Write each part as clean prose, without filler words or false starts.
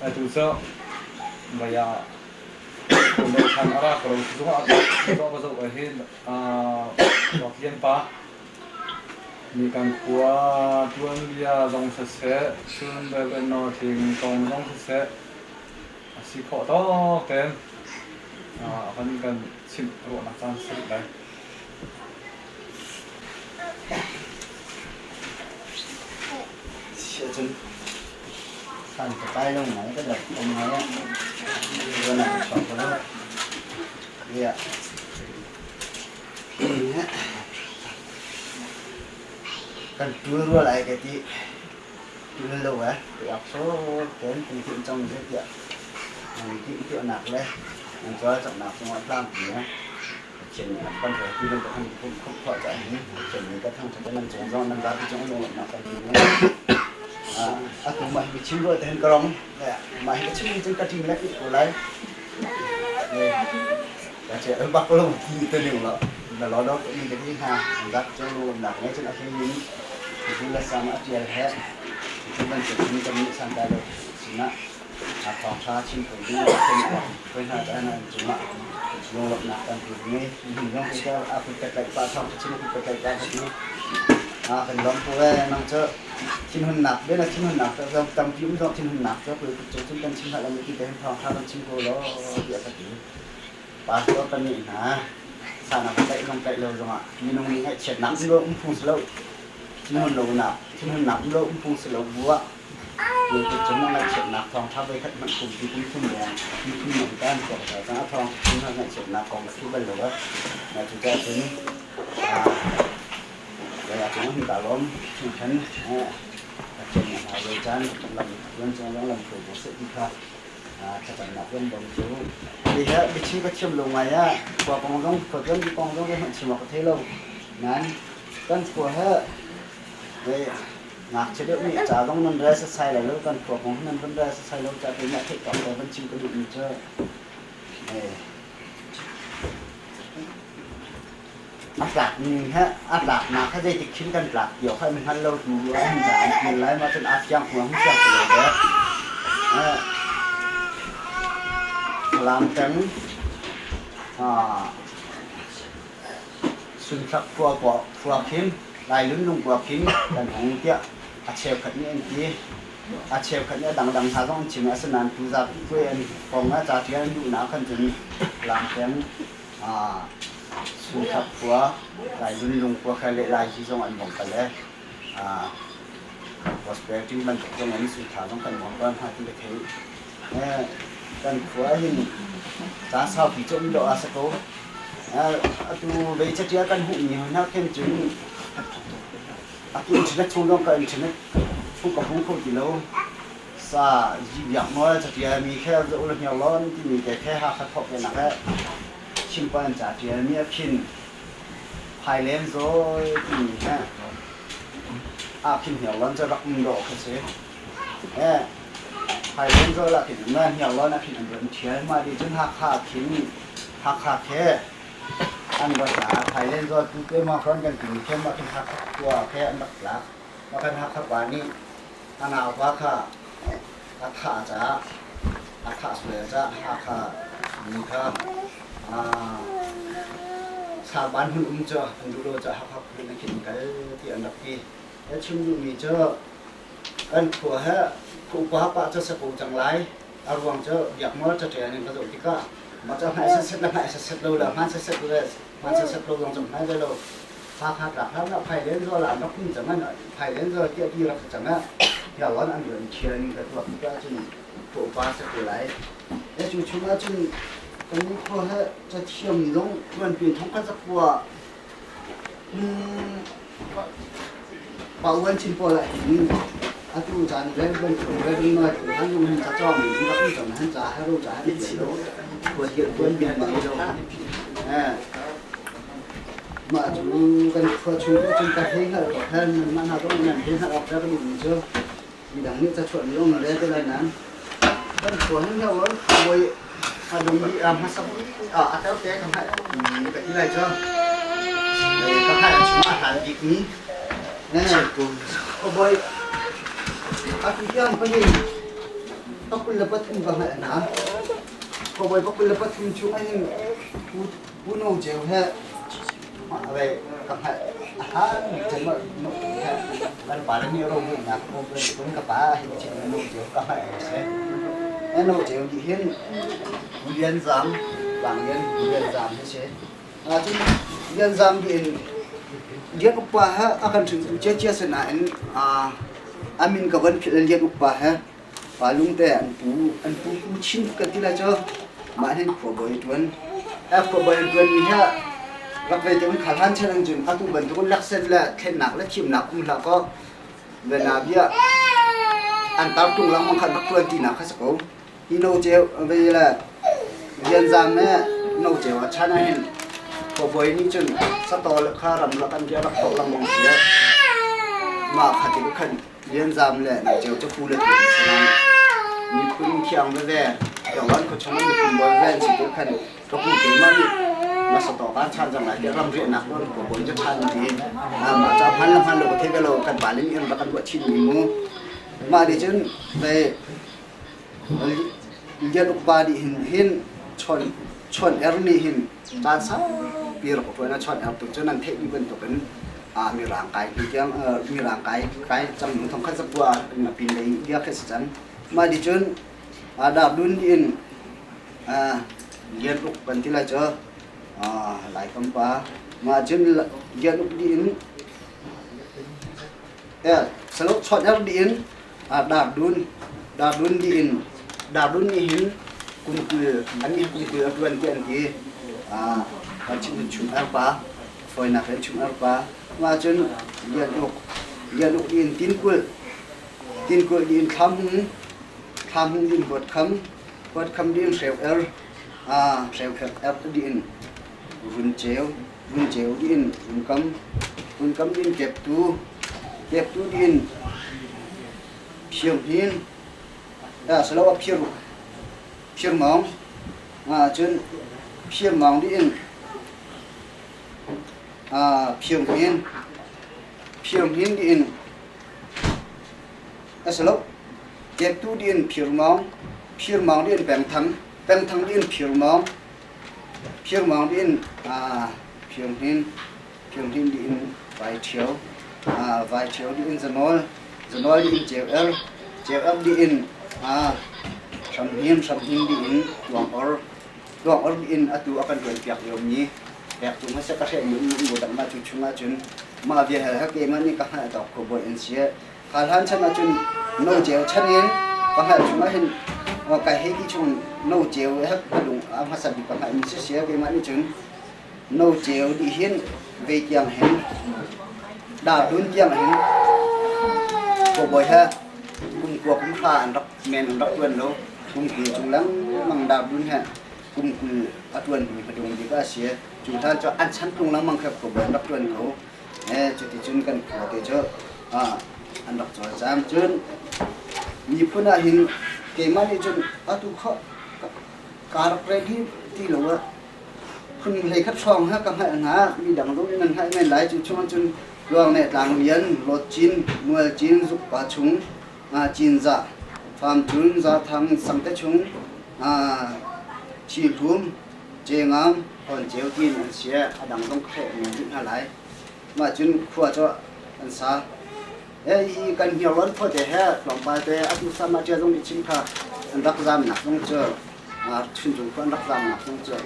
Atu cu mei ah Lochan a ra ko lo zongah zoh va zoh ahhin Lian pa nih kan khua tuanbia zong siseh, cun Reverend Nawl Tling kong zong siseh, a si khawh tawk tein a van kan chimh ruahnak caan si rih lai. Siahcun san ka tlai lo ngai ka dap ko ngai ah ruan ah ka chuak ko lo. Tiah kan tul rua lai ka ti. Tul lo eh ka ak so ten kan timh cang ve tiah nan timh tuahnak le nan cawlcanghnak cungah tlangpi eh Pathian nih a kan hruai ti bantuk han khumh khumh khawh caan hi Pathian nih ka thangṭhat in nan cung zong nan zapi cung lunglawmhnak kan ti atu mah hi biachim ruah te hin ka rong mah hi ka chim cun ka ṭim le ko lai ka che bak lo ti te ning lo na lo do mi ka ti hna an zapi cung lunglawmhnak ngai cun a hlei in zu le sam a ṭial he cu bantuk in kan nih santai lo sinah Thawngṭha chim ko ding hawi hna caan ah an cungah lunglawmhnak tampi ka ngei. Nihin zong hi a kut ka tlaih pah, thawngṭha chim a kut ka tlaih pah ka ti. Kan lawm ko ee. Nang cu thinhunnak bia na thinhunnak cu zong tampi um zong thinhunnak cu kut cung cun kan chim hlah lo ti te hin thawngṭha kan chim ko law tiah ka ti. Pastor kan nih hna sana ka tlaih zong tlaih lo zongah minung nih ngaihchiatnak um lo um phung si lo thinhun lonak thinhunnak um lo um phung si lo bu ah Lungput cung ah ngaihchiatnak thawngṭha voikhat hmanh kumpi kum thum leng miphun nung kan tuak ta cang. A thawng chung ah ngaihchiatnak kong a thi bal lo. Mah cucaah cun lei ah cung hin kaa lawm. Chungkhan Pathian nih hna zei caan lam tuan cung zong lam hruai ko seh ti kha thlacamnak kan bawm cu. Hi hi biachim ka thiam lo ngai ah khua kong zong khua tuan kong zong ka hmanh chim awk ka thei lo. Nain kan khua he Ngakchia deuh nih ca zong nan rel setsai lai lo, kan khua kong nan van rel setsai lo caah keimah theih tawk te van chim ka duhmi cu a tlak ning he a tlaknak kha zeitik khin kan tlak ti awk kha an hngal lo tu an za an kil lai mah cun a fiang hmuang fiang ko lo te. Falam peng Sunthak khua khin Lailun lungkua khin kan hung tiah a cheukhat nih an ti. A cheukhat nih a dangdang hna zong an chim i asinain tu zapi puai an kong ah ca ṭial an duhnak khan cun Langpeng Sunthak khua Lailun lungkua kha le Laizi zong an bawmh pal i gospel team bantuk zong in Suntha zong kan bawmh pal hna ti ka theih. Kan khua hin caan saupi cu um dawh a si ko. Atu vei caṭial kan hmuhmi hna khin cun atu internet chung zong ka internet chung ka hmu kho ti lo. Sa zibiak nawl caṭialmi khe zoh la hniar lawn timi te khe Hakha thawk venak he Chimpa an ca ṭialmi a khin Phailen zawi timi he ah khin hniar lawn cu rak um dawh kha si. Phailen zawl ah khin um hniar lawn ah khin an run ṭhial. Mah dih cun Hakha ah khin Hakha khi an va tla. Phailen zawl tu te maw hrawn kan timi khi mah khin Hakha khua khi an rak tlak. Mah kan Hakha pa nih a naupa kha a thah caah a thah sual caah Hakha mi kha Sangban hmun um cu an duh lo caah Hakha khua in khin kal ti an rak ti. A chim duhmi cu kan khua he khua upa pah cu si ko cang lai. A ruang cu biaknawl caṭial in ka zoh tikah mah cu hmai setset le hmai setset lo le hmaan setset le hmaan setset lo zong cu hmai ve lo. Hakha tlak hlan ah Phailen zawl ah an rak um cang an Phailen zawl tiah ti rak si cang ah Hniarlawn an rian ṭhial ning ka tuak tikah cun khua upa si ko lai. Le cu chung ah cun kan khua he cathiam zong ṭuanpi thongkhat zakua Pa uan chin pawl ah hin atu caan Reverend Reverend Noi tu han lung hin ca cawng in rak um cang han ca hero ca han ti lo khual hian tuan bia ni lo eh mah cu kan khua chung ko cun ka hei hngal ko khan nan mah hna zong nan hei hngal awk ka duh mi cu midang nih ca chuah mi um re te lai nan kan khua hin heo lon khuai a dong bi a hmasa a a tel te ka hai ka ti lai cu ka hai chung a hlan bik mi ne ko boy a tu tiang panin 23 ka hngalh hna. Khuabawi 23 chung ahhin Pu No Ceu he ka hngalh. A hlan cem ah No he kan pa le nih rovuihnak um ka pa hi ka chim No Ceu ka hngalh a si. No Ceu nih hin Pu Lian Zam, Tlang Lian Pu Lian Zam hi si. Cun Lian Zam nih in Lian Uk pa he a kan hringtu ciacia si nain a min ka van philh Lian Uk pa he pa lungte an pu an pu pu chin kan ti lai cu mah hin khuabawi ṭuan khuabawi an ṭuan mi hi rak ve te un khal han chan an cun atu bantuk laksen le thlennak le thimnak um hlah kaw vena bia an tar tung lengmang khan rak ṭuan tinak kha si ko hi no ceu ve le lian zam ne no ceu a chan ah hin khuabawi nih cun satol kha ram lak an ria rak tok lengmang si mah kha ti khan Lianzam le Nangceu cu pu le tu an si lai. Miphun thiang veve, Taiwan khuachung in miphun bawi veve an si ti khan ka pu keimah nih na satawk ah chan cang lai tiah ram riahnak lawn ko bawi cu ṭhan ti. Mah ca hman le hman lo ka thei ve lo kan pa le nih an rak kan ruah chin mi mu. Mah nih cun ve Lian Uk pa nih hin hin chawn chawn er nih hin caan saupi rak ṭuan a chawn er tu cu nan theih mi bantukin mirang kai hnu tiang mirang kai kai cang nu thong khat zakua na pin lei bia kha si cang mah di cun dak dun in Lian Uk kan ti lai cu Lai kam pa mah cun Lian Uk di in salo chawn er di in Dardun Dardun di in Dardun nih hin kum 20 an nih kum 20 a ṭuan ti an ti. Kan chim cun chung arpa fawinak in chung arpa mah cun Lian Uk Lian Uk in Tinkulh Tinkulh di in Thlam Hung Thlam Hung di in Huat Kham Huat Kham di in Hreu Er Hreu Er di in Run Ceu Run Ceu di in Run Kam Run Kam di in Keptu Keptu di in Phiang Hnin silo Phir Phir Mawng cun Phir Mawng di in Phiang Hnin Phiang Hnin di in asilo Keptu di in Phir Mawng Phir Mawng di in Peng Thang Peng Thang di in Phir Mawng Phirmawng in Phirhnin Phirhnin in Vai Ṭhio Vai Ṭhio in Zanawl Zanawl in Ceu Er Ceu Er in Hramhnin Hramhnin in Tluang Or Tluang Or in atu a kan ṭuanpiak liomi pek tu hmasa ka hrehmi um bu dang mah cu chung ahcun mah bia hel ha keimah nih ka hngalh tawk kho bawi an si. Kha hlan chan ahcun no ceu chan in ka hngalh chung ahhin kai hei ti chung no ceu he ka lung a hmasa bik ka hngalh mi si keimah nih cun no ceu dih hin ve tiang hin dar dun tiang hin kawbawi he kum kua kum hra an rak men an rak tuan lo kum 20 cung lengmang dar dun he kum 20 a tuan hnu hmadung bik a si cu hlan cu an chan tlung lengmang khe kawbawi an rak tuan ko. Cuticun kan khua te cu an rak cawlcang. Cun miphun ah hin keimah nih cun atu kha kaa rak rel hi ti lo ah phun hleikhat hrawng ha ka hngalh hna. Mi dang zong nih nan hngalh men lai. Cu chung ahcun Luang le Tlang Lian, Lawt Cin, Mual Cin, Zukpa chung, Cinzah, Fam Cun, Zathang, Sangte chung, Thi Hlum, Cengam, Hlawn Ceu tiin an si. A dang zong ka hreh men rih hna lai. Mah cun khua cu an sa. Hi kan hniarlawn khuate he tlawmpal te atu sama ṭia zong nih chim kha an rak zamnak zong cu Chuncung khua an rak zamnak zong cu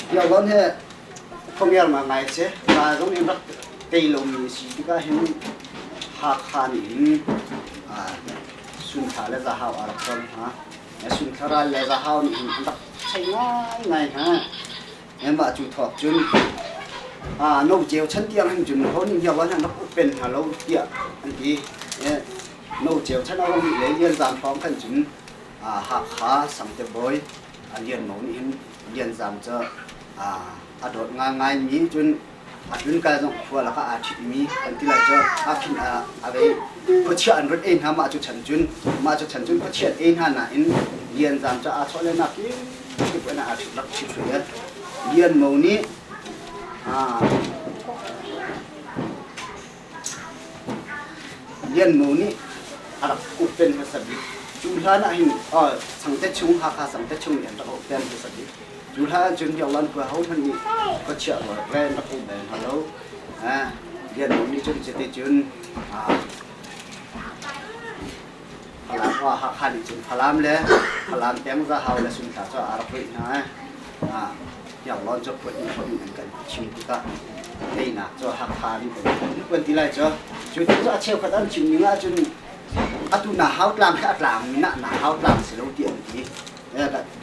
hniarlawn he khuangiar ma ngai si. Ral zong in rak tei lomi si tikah hin Hakha nih hin Sunthla le Zahau a rak ton hna. Sunthla ral le Zahau nih hin an rak chei ngaingai hna. Mah cu thawk cun no ceu chan tiang hin cun ho nih hiawan an rak uk pen hna lo tiah an ti. No ceu chan a rong le Lian Zam hrawng khan cun Hakha Sangte bawi Lian Mo nih hin Lian Zam cu a dawt ngaingai mi cun a tlun kal zong khua lakah aa ṭhitmi kan ti lai cu a khin a vei khuachia an rat ei hna mah cu chan cun mah cu chan cun khuachia an ei hna nain Lian Zam cu aa chawh le nak ki ki aa ṭhit rak ṭhit hrui Lian Mo nih Lian Mo nih a rak uk pen hmasa bik. Cu hlan ah hin Sangte chung Hakha Sangte chung nih an rak uk ten hmasa bik. Cu hlan ahcun Hniarlawn khua hohmanh nih khuachiah re an rak um bal hna lo. Lian Mung nih cun cuti cun Falam Hakha nih cun Falam le Falam peng Zahau le Sunthla cu aa rak rih hna. Hniarlawn cu khua hnih khua in an kan chim tikah teinak cu Hakha nih kan ti lai cu. Cu ti cu a cheukhat an chim ning ahcun atu na hau tlang khi a tlang mi na na hau tlang si lo ti an ti.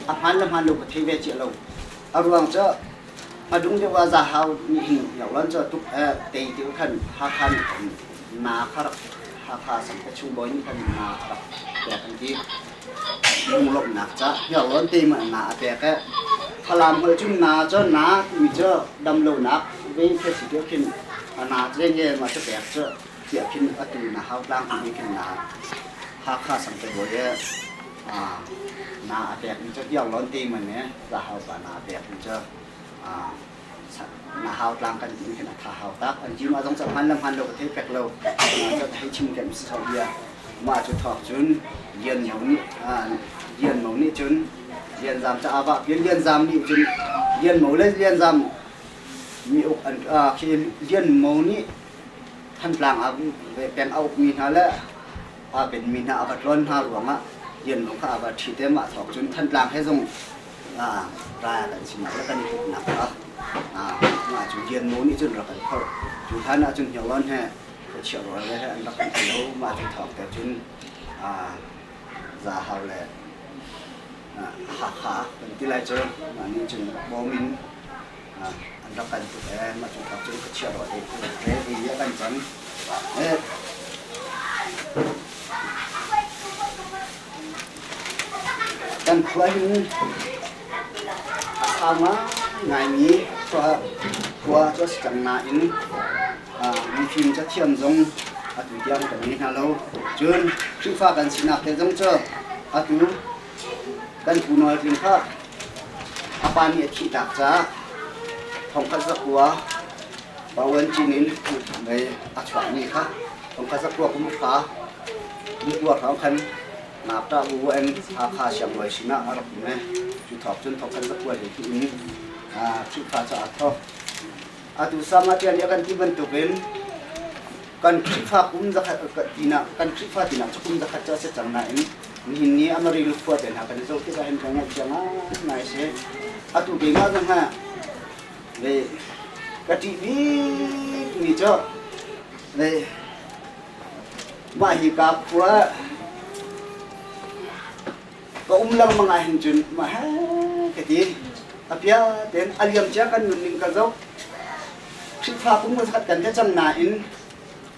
A hmaan le hmaan lo ka thei ve cia lo. A ruang cu hmadung deuh ah Zahau nih hin Hniarlawn cu tuk tei ti khan Hakha nih khan na kha rak Hakha Sangte chung bawi nih khan na a rak pek an ti. Lunglawmhnak ca Hniarlawn te ma na a pek e. Falam holh cun na cu na timi cu damlonak ve khe si ti khin a na cu nge ma cu pek cu tiah khin atu na hau tlang timi khin na Hakha Sangte bawi e na a pek mi cu Hniarlawn te man e Zahau pa na a pek mi cu na hau tlang kan ti khin a tha hau tak an ti ma zong cu hman le hman lo ka thei pek lo cu hei chim kem si so bia mah cu thawk cun Lian Mo nih Lian Mo nih cun Lian Zam ca ava pian Lian Zam nih cun Lian Mo le Lian Zam mi uk an khi Lian Mo nih Thantlang a ve peng a uk mi hna le a ben mi hna a va tlawn hna ruangah Lian Mo kha a va ṭhi te mah thawk cun Thantlang he zong ral kan sinak le kan i hlutnak kha mah cu Lian Mo nih cun rak kan phorh. Cu hlan ah cun Hniarlawn he khuachiah rual he an rak kan lo. Mah cu thawk te cun Zahau le Hakha kan ti lai cu mah nih cun bawm in an rak kan tuk ee. Mah cu thawk cun khuachiah rual he he a kan cang. Kan khua hin a sau ngaingaimi khua cu a si cang nain mifim cathiam zong atu tiang kan ngei hna lo. Cun Khrihfa kan sinak te zong cu atu kan pu Nawl Tling kha a pa nih a thihtak caah thongkhat zakua Pawan cin in a chuakmi kha thongkhat zakua kum hra Nitua hrawng khan ngakṭah bu in Hakha siangbawi sinah a rak um i cu thawk cun thawk khan zakua hlei khi in Khrihfa cu aa thawk. Atu sama ṭial nih a kan ti bantukin kan Khrihfa kum zakhat tinak kan Khrihfa tinak cu kum zakhat cu a si cang nain nihin ni Amarillo khua te hna kan i zoh tikah hin kan ngaihchia ngaingai si. Atu keimah zong ha ve ka ṭih bik mi cu ve Mah hika khua ka um lengmang ah hin cun mah he ka ti. A pia tein a liam cia kan nunning ka zoh. Khrihfa kum khat kan te cang nain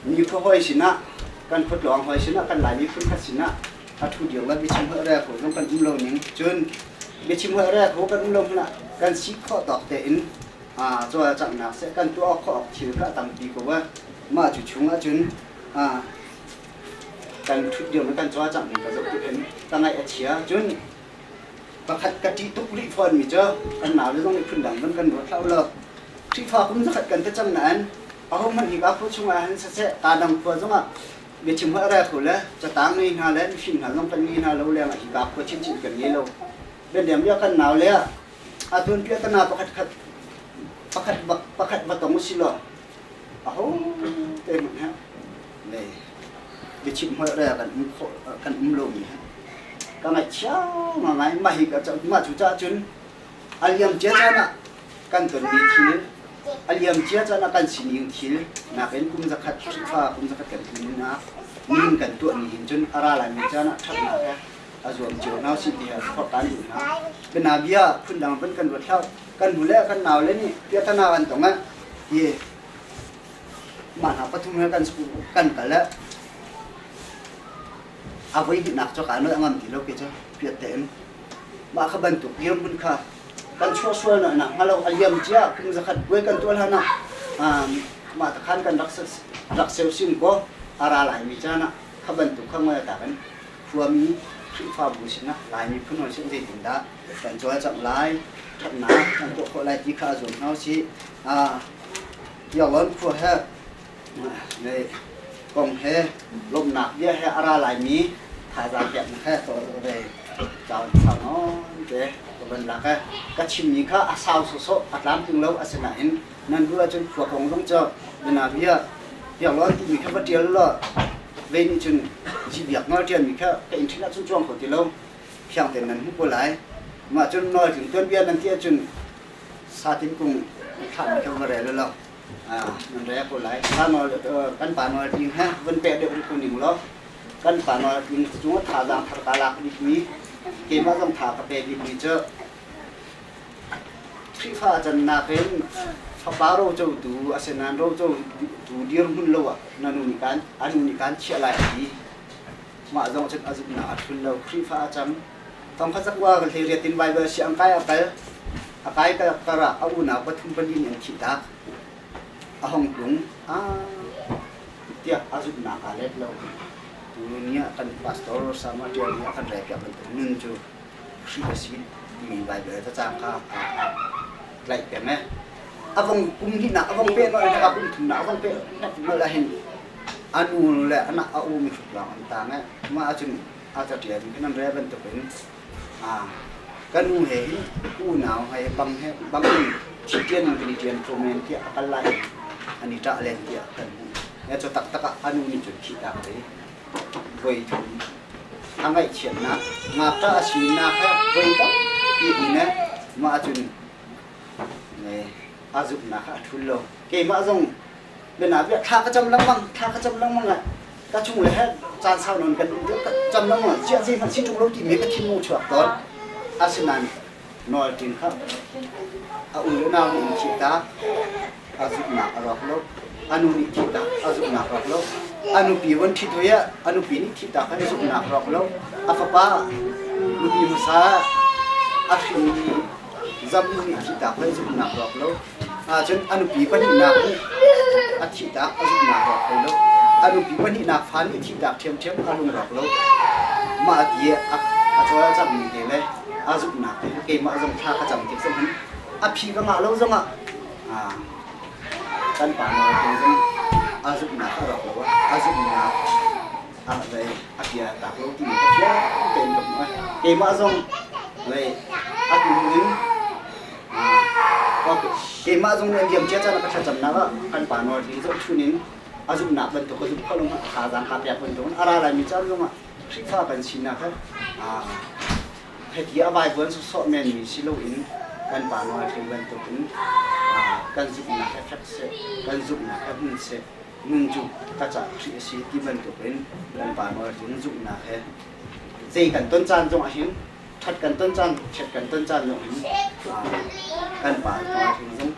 mi khua hawi sinah kan khuatluang hawi sinah kan Laimi phun khat sinah a thu dir le biachim holh re kho zong kan um lo ning cun biachim holh re kho kan um lo hmanh ah kan si khawh tawk tein cawlcanghnak seh kan tuah khawh awk thil kha a tampi ko a mah cu chung ahcun kan ṭhut dir kan cawlcangh ning ka zoh tik hin ka ngaih a chia. Cun pakhat ka ṭih tuk rih fawn mi cu kan nau le zong nih phundang van kan ruat hlah u law Khrihfa kum zakhat kan ti cang nain ahohmanh hika khua chungah hin siseh ta dang khua zongah biachim holh rel kho le catang ngei hna le mifim hna zong kan ngei hna lo lengah hika khua chinchin kan ngei lo. Bialiam bia kan nau le a tuanbia tana pakhat khat pakhat pakhat va tong usih law aho te hmanh he le biachim holh re kan um khawh kan um lomi he ka ngaihchia ngai mah hi ka mah cu caah cun a liam cia caan ah kan tonmi thil a liam cia caan ah kan sining thil nakin kum zakhat Khrihfa kum zakhat kan tlun nak ning kan tuah ni hin cun a ra lai mi caan ah ṭhatnak he a zuam cio hna usih ti forh kan duh hna. Bianabia phundang van kan ruat hlah. Kan nu le kan nau le nih piahtana kan tong ah hi mah hna pathum he kan kan kal ah a voi hnihnak cu ka noi a ngam ti lo ke cu piat tein mah kha bantuk dirhmun kha kan chuah sual na nak hnga lo a liam cia kum zakhat buai kan tuah hlan ah mah takhan kan rak rak seu sim ko a ra lai mi caan ah kha bantuk kha ngoi ta kan Khuami Khrihfabu sinah Lai miphun hawi sin zeitindah kan cawlcangh lai, ṭhatnak kan tuah khawh lai ti kha a zuam hna usih. Yangon khua he kong he lawmhnak bia he a ra laimi Thazaang peknak he ve caan sau nawn te ka van lak e. Ka chimmi kha a sau sawsawh, a tlamtling lo, asinain nan duh ahcun khua kong zong cu bianabia biaklawn timi kha va ṭial law ve nih cun zibiak nawl ṭialmi kha ka internet ahcun cuang kho ti lo. Fiang tein nan hmuh ko lai. Mah cun nawltling tuanbia nan ti ahcun satin kung thlahmi kha va rel law nan rel ko lai. Kan pa nawltling he van peh deuh rih ko ning law kan pa nawltling cung ah thazaang thar kaa lak bikmi keimah zong tha ka pe bikmi cu Khrihfa cannak in fapa rocotu asinain rocotu dirhmun lo ah na nu nih kan a nu nih kan chiah lai a ti. Mah zong cun a zumhnak a ṭhul lo. Khrihfa a cam. Thongkhat zakua ka hlei in Baibal siang kai a kal. A kai kar ah a unau pathum pali nih an thihtak. A hong tlung. Ah tiah a zumhnak aa let lo. Tuni ah kan pastor Samuel Ṭial nih a kan relpiak bantuk nun cu Khrih a si timi Baibal cacang kha aa tlaih peng e. A vong kum hnihnak a vong peh nolh in kum thumnak a vong peh nolh ahhin a nu le a u mihrut lawng an tang e. Mah ahcun a caṭial in khin an rel bantukin ka nu he hin unau he bang he bang in thi ṭian in kan i ṭian kho men tiah a kal lai an i ṭah len tiah kan hmuh. E cu taktak ah a nu nih cun thihtak ve voi thum a ngaihchiatnak ngakṭah a sinak he voi tampi in e mah ahcun a zumhnak a ṭhul lo. Keimah zong bianabia thla ka cam lengmang thla ka cam lengmang ah ka chung le he caan sau nawn kan um ka cam lengmang ah ziah zeihmanh si ṭung lo timi ka thinlung chuak tawn. Asinain nawl ṭin kha a u le nau nih an thihtak a zumhnak a rawk lo. A nu nih thihtak a zumhnak rawk lo. A nupi von ṭhit hoi ah a nupi nih thihtak a zumhnak rawk lo. A fapa nupi hmasa a hrinmi zam nih thihtak hoi zumhnak rawk lo. Ahcun a nupi pahnihnak nih a thihtak a zumhnak rawk hoi lo. A nupi pahnihnak fa nih thihtak ṭhiamṭhiam a lung rawk lo. Mah ti a cawl a cammi te le a zumhnak te keimah zong thla ka cam tik zong hin a phi ka ngah lo zongah kan pa nawl te zong a zumhnak a rawk lo a zumhnak a lei a bia tak lo timi ka fiang tein ka hmuh. Keimah zong lei a tu in keimah zong nih liam cia caan ka thlacamnak ah kan pa nawl te zoh chun in a zumhnak bantuk ka zumh kho lo thazaang ka pek bantuk in a ra laimi caan zongah Khrihfa kan sinak he hiti a vaivuan sawsawh menmi si loin kan pa nawl te bantuk in kan zumhnak he fek seh, kan zumhnak he hmun seh, nun cu ka ca Khrih a si ti bantuk in kan pa nawl te zumhnak he zei kan ton caan zong ahhin ṭhat kan ton caan, chiat kan ton caan zong hin kan pa nawl te zong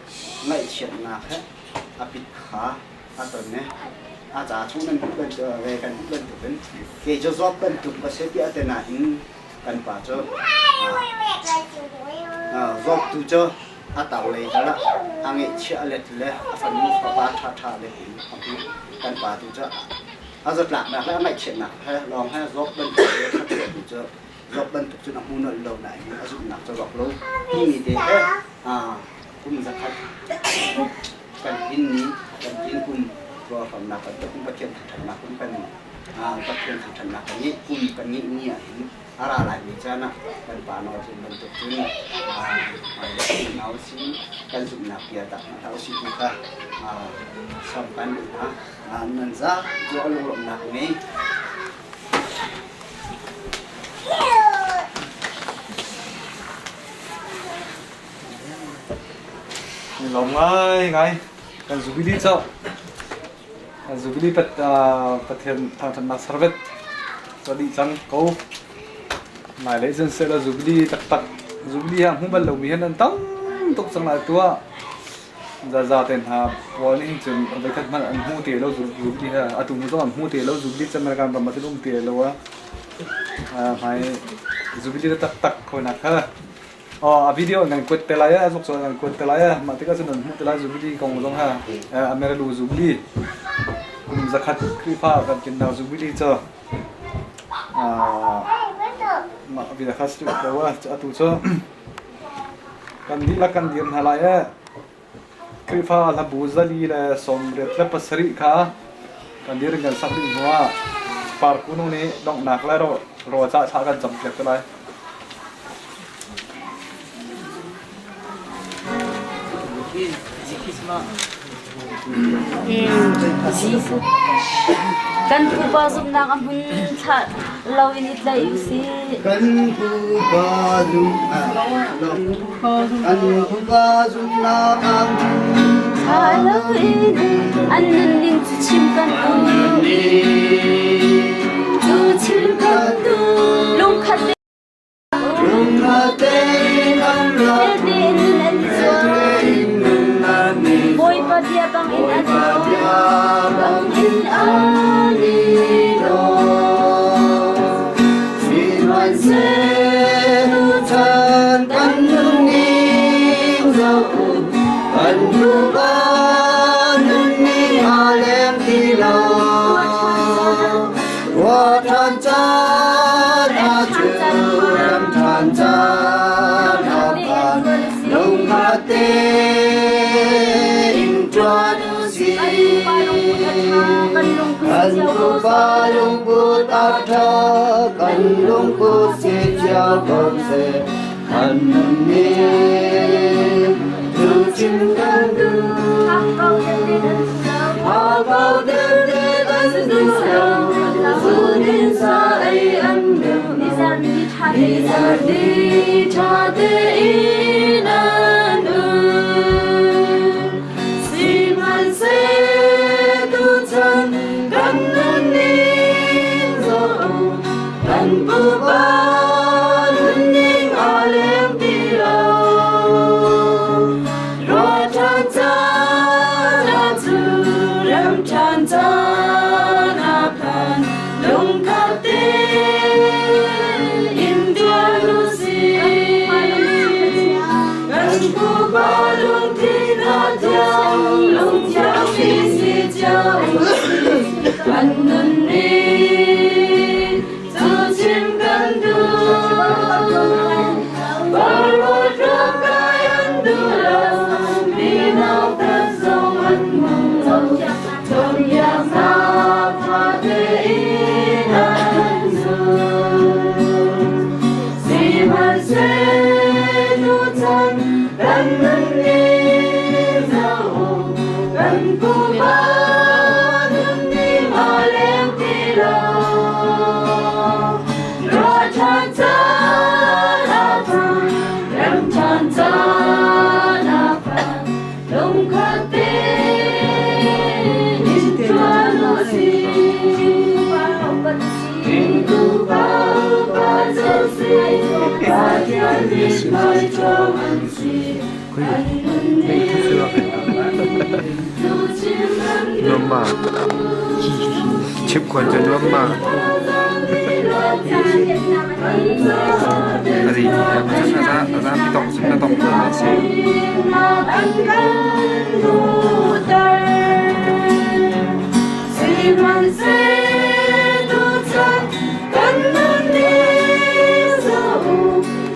ngaihchiatnak he a pit kha a ton e a ca chung nan hmuh bantuk ve kan hmuh bantukin kei cu zawt bantuk ka si tiah te nain kan pa cu zawttu cu a tar lei tal ah a ngeihchiah a let le a fanu fapa ṭhaṭha let in a hmuh. Kan pa tu cu a zatlaknak le a ngaihchiatnak he lawng he zawt bantuk le ṭhatchuahtu cu zawt bantuk cun a hmu nolh lo nain a zumhnak cu rawk lo timi te he kum 100 kan tlin ni kan tlin kum ruahramnak kan kum Pathian thangṭhatnak kum kan Pathian thangṭhatnak kan ngeih kum kan ngeih ni ah hin a ra laimi caan ah kan pa nawl cun bantuk cun hmailei si kan zumhnak bia tak hna hlah usih ti kha sawm kan duh hna. Nan za cu a lunglawmhnak ngei. Lawm ngai ngai kan Jubilee cu kan Jubilee Pathian thangṭhatnak servet cu dih cang ko. Hmailei cun sehla Jubilee taktak Jubilee ah hmu bal lomi hin an tam tuk cang lai tu ah zaza te hna pawl nih hin cun voikhat hmanh an hmu te lo Jubilee he atu hnu zong an hmu te lo Jubilee cu American ram ah cun um te lo a hmai Jubilee taktak khonak kha a video an kan kuat te lai a zuk cu an kan kuat te lai a mah tikah cun an hmuh te lai Jubilee kong zong ha Amerilu Jubilee kum 100 Khrihfa kan tlinnak Jubilee cu Mah bia kha si ko a atu cu kan dihlak kan dir hna lai ee. Khrihfa hlabu 487 kha kan dir in kan sak dih hnu ah. Parku nu nih donghnak le rawl cah thla kan campiak te lai. Kan pupa zumhnak a hmun thlah lo in i tlaih u sih. Kan pupa kan pupa zumhnak a hmun thlah lo in an nunning cu chim kan duh. Cu chim kan duh. Lungkhat Bawipa bia bangin an bangin an i lawm. Sihmanhsehlaw chan kan nunning zoh kan pupa nunning aa leng ti lo. Ruah ṭhan caan ah cu ram ṭhan caan ah khan lungkhat tein ṭuan u sih. Kan pupa lungput a ṭha, kan lungput si cio ko seh. Kan nih cu chim kan duh. Hakau deuh kan duh lo, zunin sa ei an duh. Nizan ni ṭha tein an um. Sihmanhseh tuchan kan nunning zoh kan pupa nunning aa leng ti lo. Ruah ṭhan caan ah cu rem ṭhan caan a phan lungkhat tein tuan u sih. Kan pupa lungthin a thiang lungthiang mi si cio u sih. Kan nunning cu chim kan duh. Parvot kai an duh lo, mino tat zong an hmu lo. Cawnpiaknak ṭha tein an zul. Sihmanhseh tuchan kan nunning zoh kan pupa nunning aa leng ti lo. Ruah ṭhan caan ah phan, rem ṭhan caan ah phan, lungkhat tein ṭuan u sih. Hringtu pa upa cu si, Pathian mithmai ṭhawng an si. An nunning cu chim an Nuam ma? Chim khuan cu nuam ma? A ri a zapi tong cun na tong ko na si. Kan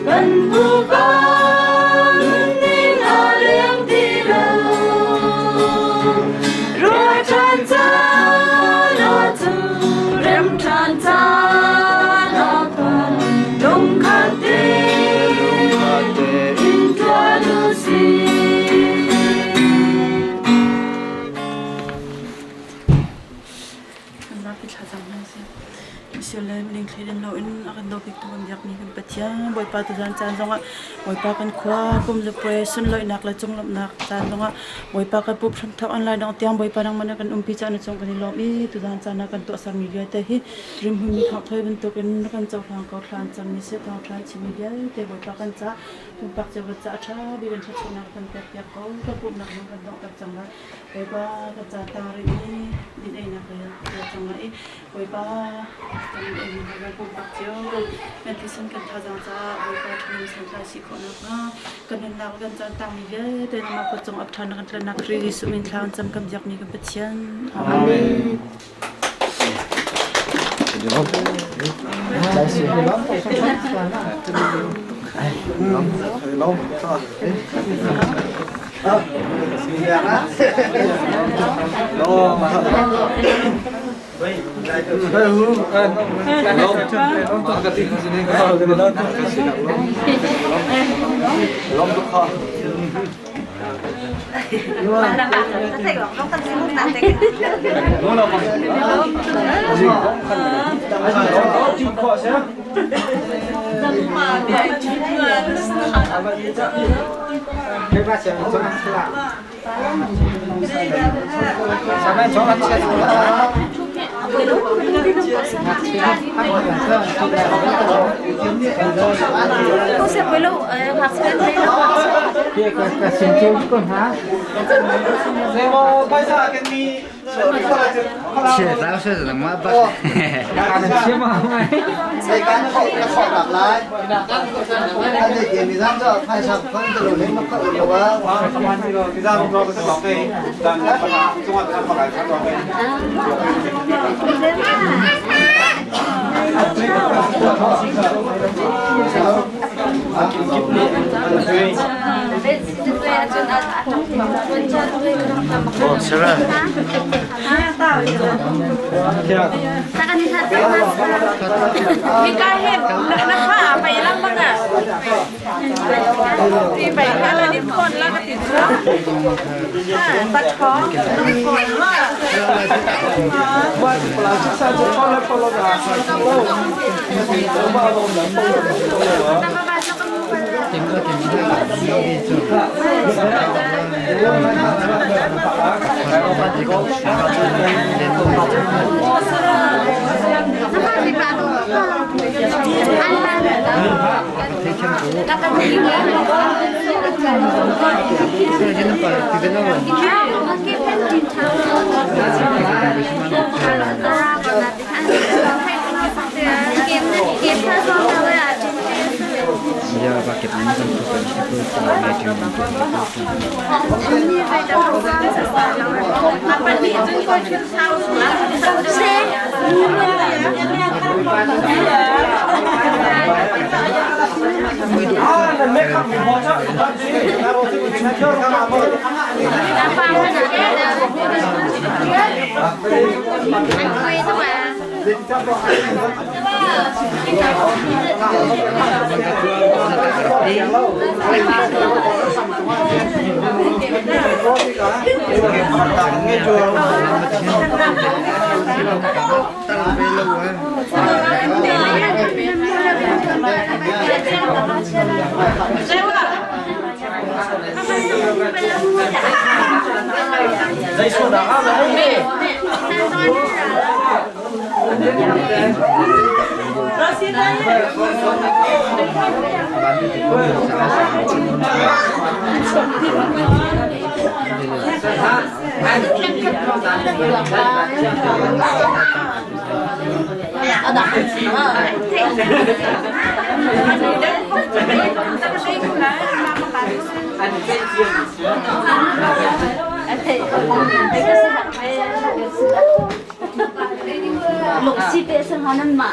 Kan pupa nunning aa leng ti lo. Ruah ṭhan caan ah cu rem ṭhan caan ah phan lungkhat tein ṭuan u sih. Kan zapi thlacam hna sih. Israel ning thleidan loin a kan dawbiktu kan biakmi kan Pathian Bawipa tuzan caan zongah Bawipa kan khua kum le puai sunlawihnak le cunglawmhnak caan zongah Bawipa kan pup hramthok an lai dong tiang Bawipa nangmah na kan umpi caan na cung kan i lawm i tuzan caan ah kan tuahsermi vialte hi rimhmunmi thawngthoi bantukin na kan cohlang ko thla an cammi si thawngṭha an chimmi vialte Bawipa kan ca pumpak cio kan ca a ṭha bik in thluachuahnak kan pekpiak ko kan pumhnak zong kan donghter cang lai Bawipa kan ca ta rih i din einak lei ah ka cang lai i Bawipa kan eimi hna kan pumpak cio kan thisen kan thazaang caah Bawipa ṭhanim santlai si khawh nakhnga kan nunnak le kan caan tangmi vialte nangmah kut cung ap ṭhan na kan tlannak Khrih Jesuh min thla kan cam kan biakmi kan Pathian. Amen. Lungsi te sang hanan ma.